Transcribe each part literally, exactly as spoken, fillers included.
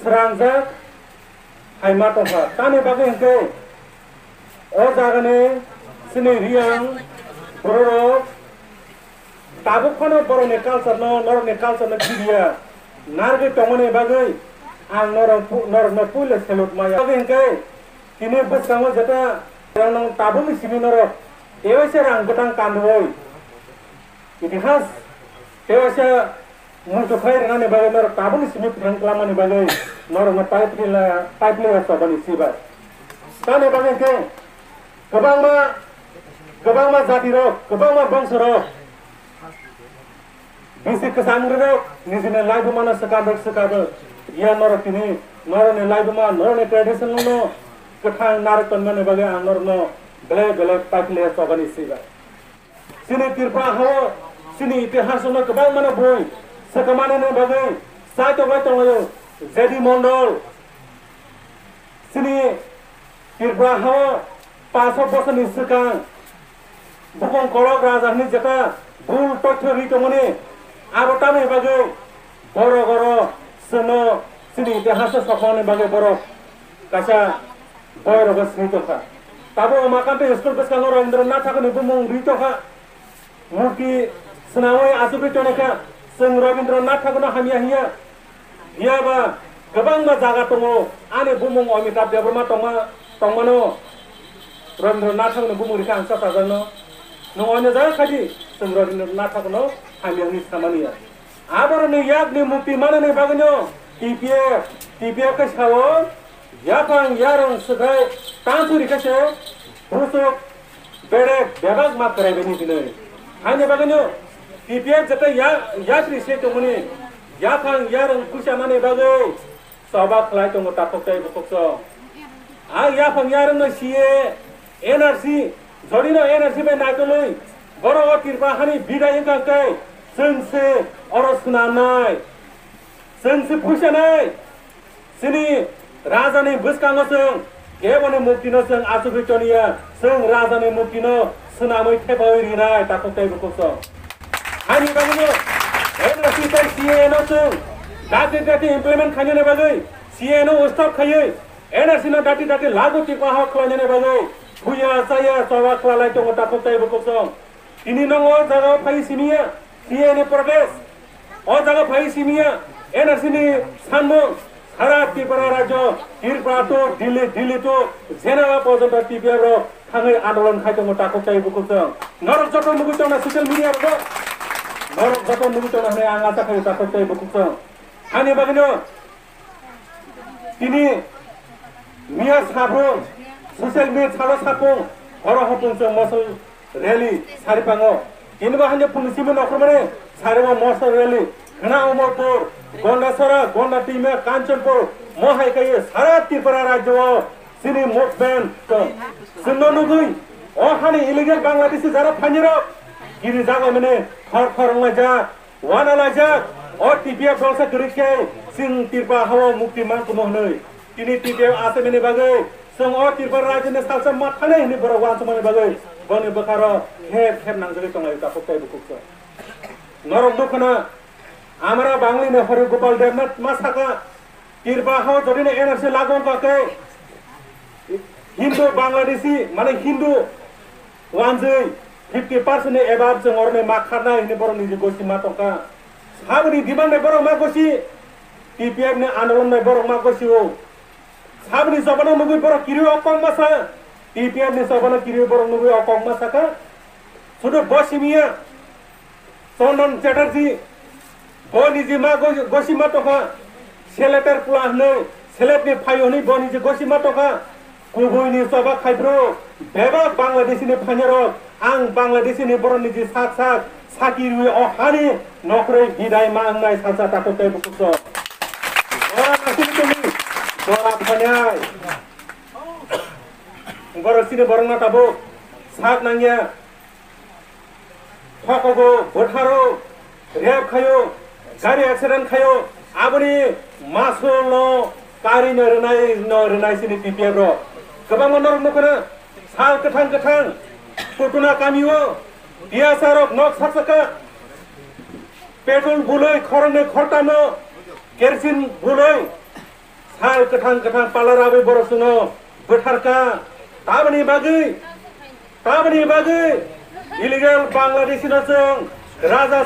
Rangjak hai ma tongkha. Tamni bagwi hwnkhe o jagani chini Riyang bororok tabuk phano borokni culture no, norokni culture no kiriya narwgwi tongmani bagwi ang norok pu-, norokno puila salute maya. Bagwi hwnkhe tini bwskango jeta yang nong tabukni simi norok tewaisa rang bwtang kanwi itihas tewaisa muchukhlai rwnani bagwi norok tabukni simi phrang klamani bagwi norokno pipeline, pipeline chobani sibai. Tamni bagwi hwnkhe kwbangma, kwbangma jatirok, kwbangma bongsorok bisi kwchang rok nijini laibuma no swkang rok swkang rok ya norok tini norokni laibuma, norokni tradition no kwthang narwk tonmani bagwi ang norokno belai belai pipeline chobani sibai. Chini Tripura hao chini itihas no kwbangma no bui swkangmani bagwi chaitok lai tonglaio. J D Mondol chini Tripura hao paso bosorni swkang bukung kolok raja hwnwi jeta bul totho ri tongmani abo tamni bagwi borok oro chwngno chini itihas no sokmani bagwi borok kaisa boirogo swi tongkha. Tabuk Umakanta school bwskango Rabindranath Thakurni bumung ri tongkha. Murti swnamwi achugwi tongkha. Chwng Rabindranath Thakurno hamya hiya. Phiya ba kwbangma jaga tongo. Ani bumung Amitabh Debbarma tongma, tongmano. Rabindranath Thakurni bumung rikha ang cha chajakno. Nwng onyo jaga khaidi chwng Rabindranath Thakurno hamya hwnwi samani ya. Aborokni yakni mukti manani bagwino T P F, T P F khe sao, yaphang yarwng swkrai tangthwi rikha se busuk bedek bebak ma kwrai bini hinwi. Haini bagwino T P F jeta ya-, yakri se tongmani yaphang yarwng kuchanani bagwi choba khlai tongo takhuk tei bukhuk song. A yaphang yarwngno C A A, N R C, jodi no N R C bai naitolwi borok o Tripura hani bidai wngkha khe chwng se oro swnamnai, chwng se phuisanai. Chini rajani bwskango chwng keboni muktino chwng achugwi toniya, chwng rajani muktino swnamwi thepawi rinai takhuk tei bukhuk song. Haini bagwino N R C tei C A A no chwng dakti dakti implement khainani bagwi C A A no stop khaiwi N R C no dakti dakti lagu tikma hok khlainani bagwi phuya chaya choba khwlalai tongo takhuk tei bukhuk song. Tini nwng o jaga o phai simiya, C A A ni protest. O jaga phai simiya, N R C ni sanmung, sara Tripura rajyo, Tripura to Delhi, Delhi to Geneva porjonto T P F rok thangwi andolon khai tongo takhuk tei bukhuk song. Norok joto nugwi tongna social media rogo. Norok joto nugwi tongna hwnwi ang acha khaio takhuk tei bukhuk song. Ani bagwino tini miya sabrung social media salo sapung horo hopung se mosol rally saripango. Tini bo hanya pung simi nokhormani saribo mosol rally khna Omorpur, Gondasora, Gondatima, Kanchanpur, mohai kai sara Tripura rajyo o chini movement to chwngno nugwi o hani illegal Bangladeshi jara phainirok kiri jago mene khor khor wnglaijak. Wana laijak, o T P F dongsa kwrwi khe chwng Tripura hao mukti man kumo hwnwi. Tini T P F achaimani bagwi chwng o Tripura rajyoni salsa ma thanai hwnwi borok uansukmani bagwi boni bwkharo khep khep nangjagwi tonglai takhuk tei bukhuk se. Norok nukha na, amara Bangli ni Hari Gopal Devnath ma saka, Tripura hao jodi no N R C lagu wngkha khe Hindu Bangladeshi, mane Hindu wanjwi fifty percent ni above chwng oroni ma kharnai hwnwi borok niji gosi ma tongkha. Saboni demand bai borok ma gosi, T P F ni andolon bai borok ma gosi o. Saboni jobano nugwi borok kiriwi o kok ma sa, T P F ni jobano kiriwi borok nugwi o kok ma saka. Sudu bo simiya, Chandan Chatterjee, bo niji ma go-, gosi ma tokha, Sylhet er pula hwnwi, Sylhet ni phaio hwnwi bo niji gosi ma tokha, kubui ni choba khaibru, bebak Bangladeshi ni phainarok, ang Bangladeshi ni borok niji sak sak, saki rwi o hani nokroi bidai ma wngnai salsa takhuk tei bukhuk sok. Ora nasini tumi, bora phanai. Borok sini borok na tabuk, sak nangya. Thokogo, bwtharo, rape khaio, gari accident khaio, aboni masulno karino rwnai, no rwnai sini T P F rok. Kwbangma norok nukho na, sal kwthang kwthang, Kutuna kamio, tiyasa rok nok sak saka, petrol buloi, khoroknwi khortamno, kerosene buloi, Thal kwthang kwthang pala rabwi borok chwngno bwtharkha. Tamoni bagwi, tamoni bagwi illegal Bangladeshi no chwng raja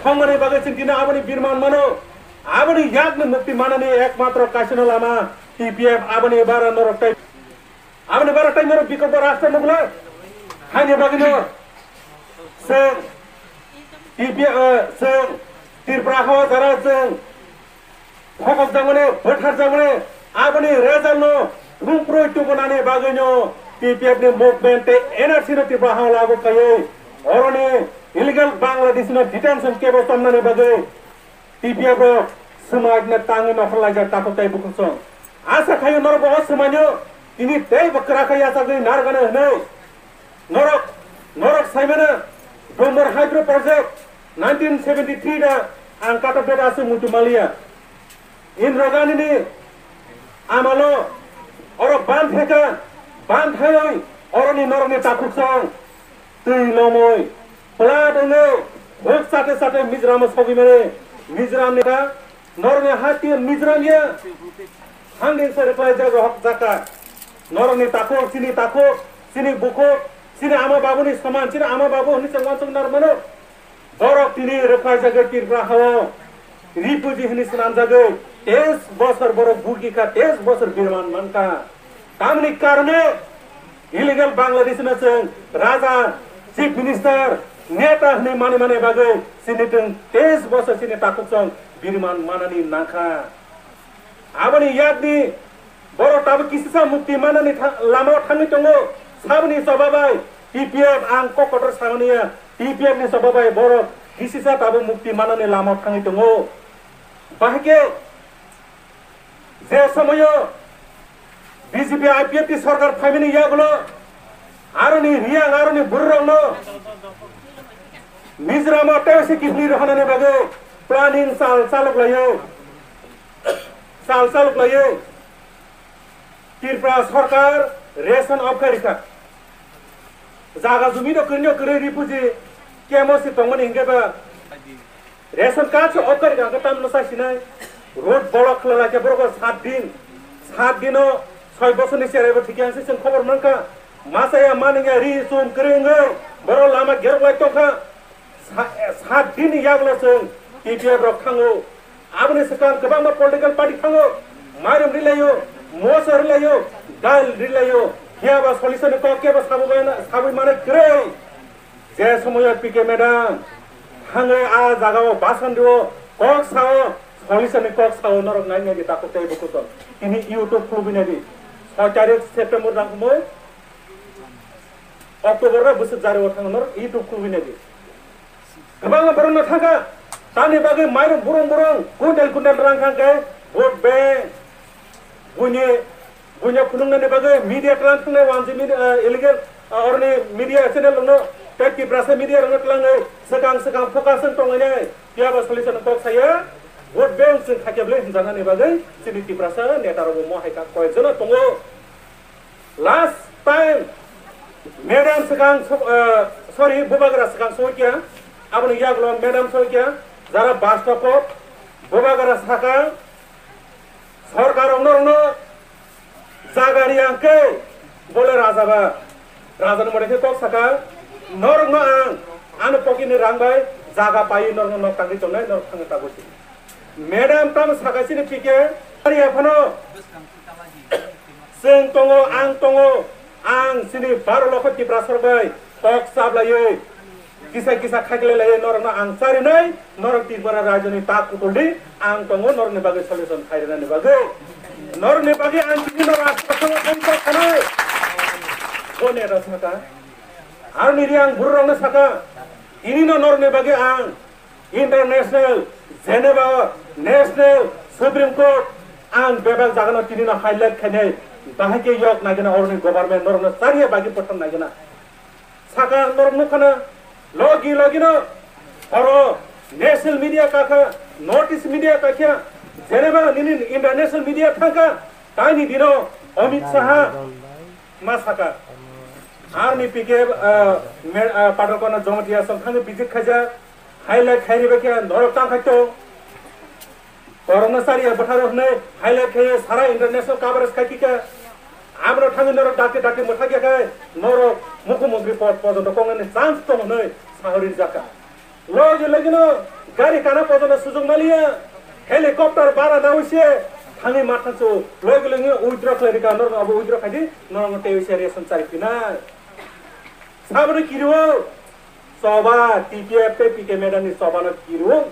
songmani bagwi chwng tini aboni birman mano. Aboni yakni mukti manani ekmatro kaisano lama T P F. Aboni bara norok tai Aboni bara tai norok bikolpo rasta nukla. Haini bagwino chwng T P F, eh, chwng Tripura hao jara chwng phokok jagmani, bwthar jagmani, aboni result no rungproi tubunani bagwino T P F ni movement tei N R C no Tripura hao lagu kaiwi oroni illegal Bangladeshi no detention camp o chomnani bagwi T P F rok swmai na tangwi nokhor laijak takhuk tei bukhuk song. Asa khaio norok bo o swmaino tini tei bo kwrak khe yachakni narwkano hwnwi. Norok, norok saimano Dombor Hydro Project nineteen seventy three da ang kata beda aswk muitu maliya. Indira Gandhi ni amalo oro ban theka, ban thaiwi oroni norokni takhuk song twi lomwi pla dengwi huk chate chate Mizoram sogwi mani Mizoram ni ka norokni hati Mizoram ya hangin sari pla jaga hok jaka norokni takhuk chini takhuk chini bukhuk chini ama babuni soman chini ama babu hwnwi chwng wansuk narmano. Borok tini rwkhlaijagwi Tripura hao refugee hwnwi swnamjagwi teis bosor borok bugikha, teis bosor birman mankha. Tamni karone illegal Bangladesh no chwng raja, chief minister, neta hwnwi mani mani bagwi chini twng teis bosor chini takhuk chwng birman manani nangkha. Aboni yakni borok tabuk kisisa mukti manani tha-, lamao thangwi tongo. Saboni choba bai T P F ang kok kotor samani ya. T P F ni choba bai borok kisisa tabuk mukti manani lamao thangwi tongo. Bahai khe je somoyo B J P I P F T sorkar phaimani yagulo aroni riyang aroni bururokno Mizoram o tei se kifni rohonani bagwi planning sal salok laio. Sal salok laio. Tripura sorkar ration off kha rikha. Jaga jumi no kwrwino kwrwi refugee camp o se tongmani hinkhe ba ration card se off kha rikha, hinkhe tamno sa sinai. Road block khwlai khe borok sat din, sat dino soi bosorni cherai bo thikya se chwng khobor mankha. Masa ya mani ya ri chum kwrwi wngwi borok lama gerok lai tongkha. Sa-, sat din ni yagulo chwng T P F rok thango. Aboni swkang kwbangma political party thango. Mairum rilaio, moso rilaio, dal rilaio. Kiyaba solution ni kok, kiyaba sabwi mane, sabwi mane kwrwi. Je somoyo P K madam thangwi a jagao basan rio, kok sao, solution ni kok sao norok nai nai di takhuk tei bukuto. Tini YouTube khulubwi nai di. Soi tarik September nang kumui. October bai bwswk jari o thang norok YouTube khulwi nai di. Kwbangma borok no thangkha. Tamni bagwi mairum burung burung kuntel kuntel rang thangkhe vote bank. Buini, buini phunuknani bagwi media tlang thangnai wanjwi media, eh, illegal, eh, oroni media channel rokno tei Tiprasa media rokno tlangwi swkang swkang focus wng tonglainai. Phiya ba solution kok saya vote bank chwng khaikhe bwlai hwnjaknani bagwi chini Tiprasa neta rokbo mo hai kha koyekjono tongo. Last time madam swkang so-, eh, sorry, bubagra swkang sokya, aboni yagulo madam sokya, jara bus stop o bubagra saka, sorkar rokno rokno jaga riyang khe bole raja ba, raja ni mode khe kok saka, norokno ang ani pocket ni rang bai jaga pai norokno nok tangwi tongnai, norok thangwi tabuk si. Madam tamo saka sini P K, ari aphano Chwng tongo, ang tongo, ang chini baro lokho Tiprasarok bai kok chablaiwi kisa kisa khaikhlai laiwi norokno ang charinai, norok Tripura rajyoni tak kutuldi ang tongo, norokni bagwi solution khairwnani bagwi. Norokni bagwi ang tini no rasta thangwi thangwi kok khanai. Bo neta saka, aroni ri ang bururokno saka, tini no norokni bagwi ang International, Geneva, National, Supreme Court, ang bebak jagano tini no highlight khainai, bahai khe yok nagina oroni government norokno chariya bagwi pothor nagina. Saka norok nukhana, logi logi no, oro national media kakha, North East media kakha, Geneva nini international media thangkha, taini dino Amit Saha ma saka. Army P K, uh, me-, uh, Patalkona Jamatia song thangwi visit khaijak. Highlight khairi bai khe norok tang khai tong. Korokno chariya bwtharo hwnwi highlight khe sara international coverage khai khe abono thangwi norok dakti dakti mwthakya khe norok mukhyamantri pod porjonto kongnani chance tongo hwnwi sawi rijak kha. Logi logino gari kana porjonto sujok maliya, helicopter bara nawi se thangwi ma thansu, logi logi withdraw khlai rikha, norok abo withdraw khaidi norokno tei se ration chari phinai. Saboni kiriwo choba, T P F tei P K madam ni choba no kiriwo.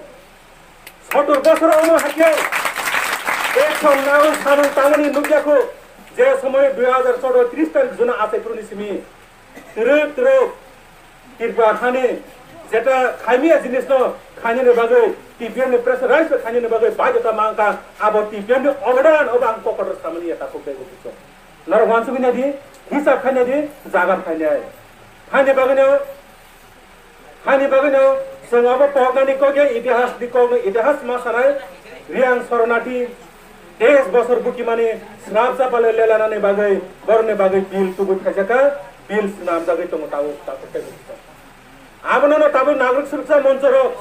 Sotor bosor omo hakhe ekson nawi samung tangmani nukya kho, je somoy dui hazar choudo tris tarik June achai phuru ni simi twrwk twrwk Tripura hani jeta khaimiya jinis no khainani bagwi T P F ni pressurize khainani bagwi baidhota mangkha, abo T P F ni ogodan obo ang kokotor samani ya takhuk tei bukhuk. Norok wansugwi naidi, hisab khainai di, jaga phainai. Haini bagwino, haini bagwino chwng abo koknani kok ya itihas ni kokno itihas ma sanai, Riyang Soronati teis bosor bukimani swnam chapale lelanani bagwi borokni bagwi bill tubui phaijak kha, bill swnamjagwi tongo tabuk tabuk tei. Abono no tabuk nagruk suksa monchorok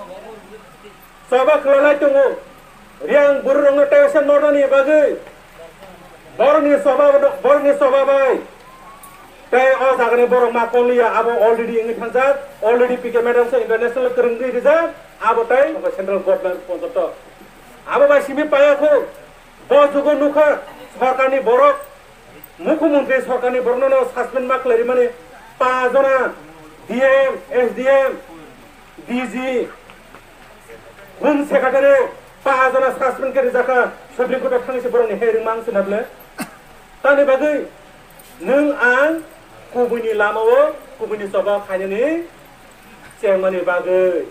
choba khwlalai tongo. Riyang bururokno tei se nornani bagwi borokni choba, borokni choba bai tei o jagani borok ma konliya abo already wngwi thangjak, already P K madam se international kwrwngwi rijak, abo tei central government porjonto. Abo bai simi paya kho, bo jugo nukha sorkarni borok, mukhyamantri sorkarni borokno suspend ma khlai rimani, pa jona D M, S D M, D G, Home Secretary, pa jona suspend khe rijak kha, Supreme Court o thangwi se borokni hearing mang se na bwle. Tani bagwi nwng ang kubuini lama o kubuini choba khainani chengmani bagwi.